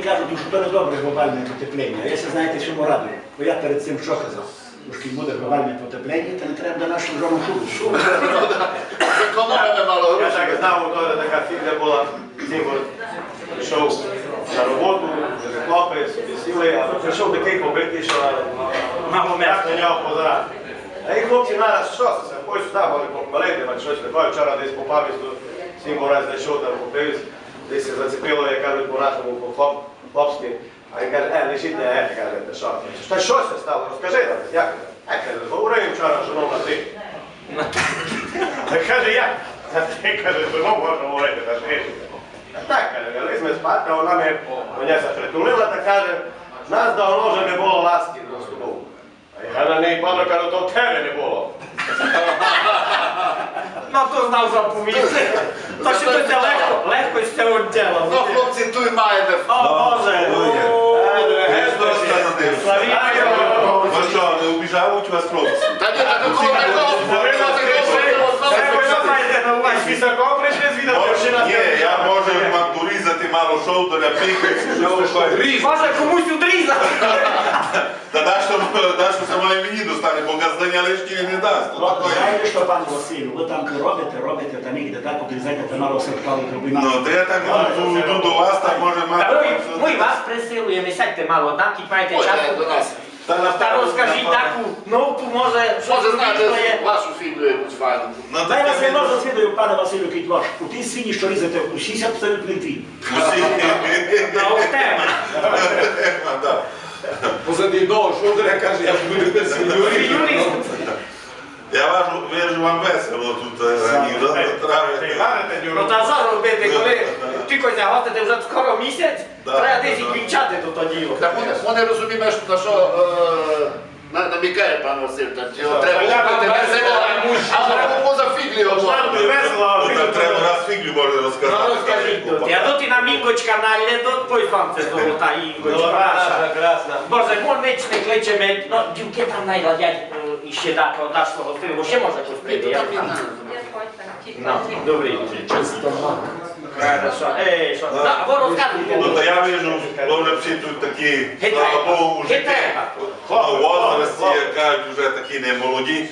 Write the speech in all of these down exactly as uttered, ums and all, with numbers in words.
Кажуть, што то не добре глобалне потепління. А я ся, знаєте, чому радую? Бо я перед цим што казав? Бо кідь буде глобалне потепління, то не треба буде нашим жонам шубы. Шубы, зекономиме мало грошей. Я так знав, то така фіґля была. Цим йшов на роботу, хлопець, собі сіли, а прийшов такый побитый, што мало міста на нього позирати. А і хлопці нараз, што се, ходь сюды, може похмелити, може штось таке. Вчора десь попав єсь, то сім раз зайшов там, попив, десь ся зацепило, як кажуть по-нашому, по-хлоп-, хлопськи. А він каже: «Е, лежіть, е, каже, ти што?» «Та што ся стало? Розкажи нам, як?» «Е, каже, говорив вчора з жонов на ти». «Та, каже, як?» «На ти, каже, з жонов можна говорити, та ж ти». «Та так, каже, лягли сьме спати, а вона ми до ня ся притулила та каже: нас давно вже не было ласки з тобов». А я на неї падаю, кажу: «То в тебе не было». Но, то знав заповісти. То ся то ся легко, легко ся одділа. Но, хлопці, туй маєме. О, Боже. Христос народився. Славімо Його. Ну што, не обіжають вас хлопці? Та ні, та такого, такого. Це ви що маєте на увазі? З високого прийшли звідати, чи на... Ні, я можу вам дорізати мало шовдаря, пікать. Може, комусь одрізати? Та дашто, дашто саме май мені достане, бо газданя лишньої не дасть. Ну, знаєте што, пане Василю, вы там робите, робите, та нігде так обрізайте, та мало ся впали, то бы... Ну, то я так йду, йду до вас, так може мати... Та мы, мы вас присилуєме, сядьте мало, там кідь маєте час. Ой, до нас. Та розкажіть таку науку, може, што... Може, знаєте, вашу фіґлю якусь файну. Дай вас я звідаю, пане Василю, кідь ваш. У тій свині, што різете, усі ся псують, не дві. Усі. Наук тема. Тема, да. Позади одного шулдера каже: «Я буду тепер юрист». Юрист. Я вижу, вижу, вам весело тут, е, анекдоты травите. Ну, та што робити, коли тілько ся гостите вже скоро місяць, треба десь і кінчати то, то діло. Та мы, мы не розумієме, што, на што, е, на-, намікає пан Василь, та його треба убити, або поза фіґлі говорити. Ну, так треба раз фіґлю може розказати. Ну, розкажіть, ну, я тут і на мінгочка налє, то пой вам це золота інґочка. Боже, мы нич не кличеме, ну, дівки там найладять, е, і ще дати, даш свого стилю, бо ще може щось прийде, я знаю. Ну, добрый. Хорошо. Е, што? Да, або розказуйте. Ну, та я вижу, бо вже всі тут такі, слава Богу, уже у возрасті, як кажуть, уже такі не молоді.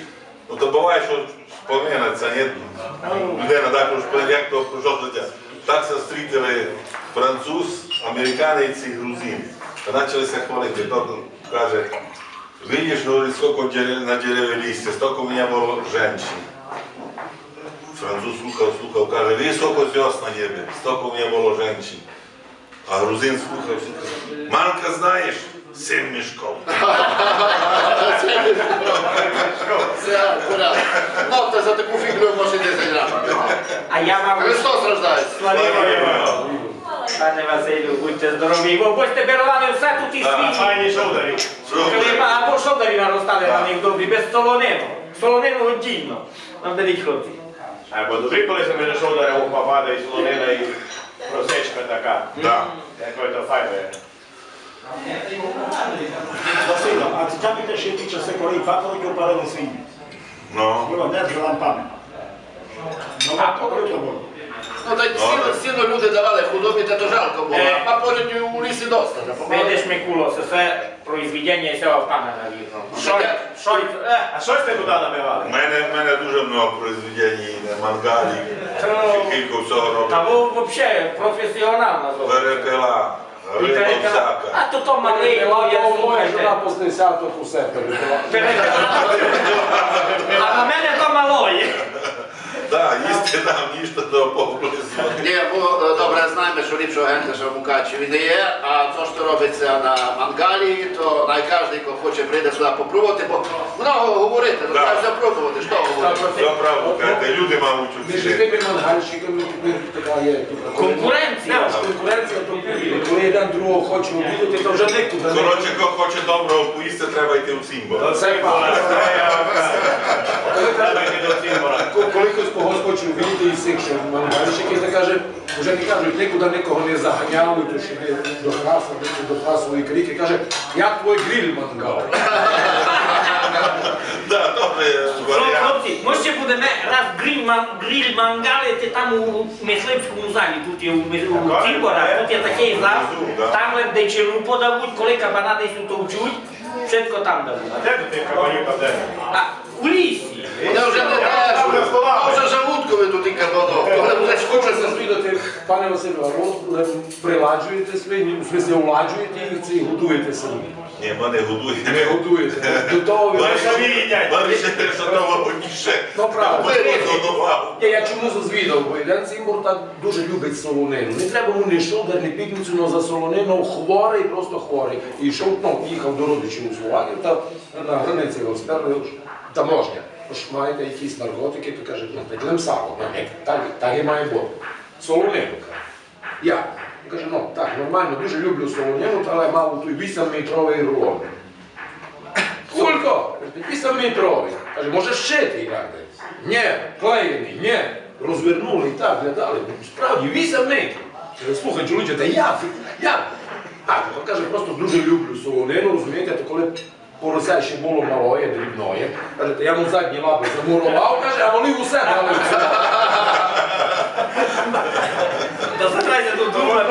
Ну, то буває, што споминать ся, ні? Людина так уж, як то пройшло життя. Так ся стрітили француз, американець і грузин. Та почали ся хвалити. Тот каже: «Видиш, говорить, сколько на дереве листя, столько у меня было женщин». Француз слухав, слухав, каже: «Видиш, сколько звёзд на небе, столько у меня было женщин». А грузин слухав, слухав: «Манка знаєш? Сім мішков». Всьо, порядок. Ну, та за таку фіґлю може десять раз. А я вам... Христос рождається. Слава Богу. Пане Василю, будьте здорові. Бо, бо сьте даровали всьо тут і світі. Файні шовдарі. Хліба, або шовдарі наростали на них добрі, без солонину. Солонину оддільно. Нам беріть, хлопці. Айбо добрі, коли ся між шовдарем ухмапада і солонина, і просечка така. Да. Якоє то файне. Василю, а цікаві те ще ті часы, коли папороть опалили свині. Ну. Было не з лампами. Ну, а коли то было? Ну, так сіно, сіно люди давали худобі, та то жалко было. Е. А папороть у лісі доста, та помалу. Видиш, Микуло, се, се произведеніє сього пана, навірно. Шой, шой, е. А што сьте туды набивали? У мене, у мене дуже много произведень на мангалі. Та кілько всього робить. Та вы вообще професіонал на зону. Перепела. Риба всяка. А то, то малый, моя, слухайте. Жона после сяток усе перебила. А на мене то малоє. Да, їсти нам нішто не обов'язково. Ні, мы, е, добре знаєме, што ліпшого гентеша в Мукачеві не є, а то, што робить ся на мангалі, то най каждый, хто хоче, прийде сюды попробовати, бо много говорити, то треба всьо пробовати, што говорити. Всьо правду кажете, люди мавуть Між тыми мангальщиками тепер така є, типу, конкуренція. Конкуренція, то коли єден другого хоче обідати, то вже некуды. Коротше, хто хоче доброго поїсти, треба йти у Цімбор. Це правда. Треба йти до Цімбора. Ко-, коли хтось когось хоче обідати із цих, што мангальщики, то каже, вже не кажуть, некуды никого не заганяють, ож іде до хаса, до хасової кліки. Каже: «Як твой гриль, мангал?» Да, добрый варіант. Хлопці, мы ще будеме раз Гриль, ман-, гриль, манґаль є там у Мислипському залі, тут є у Мис-, у Цимбора, тут є такый зал, там лем дечеру подавуть, коли кабана десь утовчуть, вшытко там давуть. А де до тых кабанів паде? А, у лісі. Вони вже не кажуть. Там вже в Славі. Там вже за вудками тут і кабанов. Вони вже... Хочу се звідати, пане Василю, а вы, е, приладжуєте свині, в смысле, уладжуєте їх чи годуєте самі? Ні, мы не годуєме. Не годуєте. До того ви... Вони самі їдять. Вони ще те, що того годніше. Ну, правда. Хто годував? Ні, я чому зазвідав, бо єден цимбор так дуже любить солонину. Не треба му ні шулдер, ні пікницю, но за солонину хворый, просто хворый. І йшов, ну, їхав до родичів у Словакію, та на границі його сперли, ож таможня. Ож маєте якісь наркотики, то каже: «Ну, так лем сало, ну, як, так, так і має бути. Солонину», каже. «Як?» Він каже: «Ну, так, нормално, дуже люблю солонину, але мав туй вісемметровый рулон». «Кулько?» «Вісемметровый». Каже: «Може шити?» «Ні, клеєный, ні». Розвернули і так глядали. Справді, вісем метрів. Каже: «Слухай, чоловіче, та як? Як?» «А, то, каже, просто дуже люблю солонину, розумієте, то коли порося ще було малоє, дрібноє, каже, та я му задні лапы замуровав, каже, а вони усе дали». Та затрайся тут думати.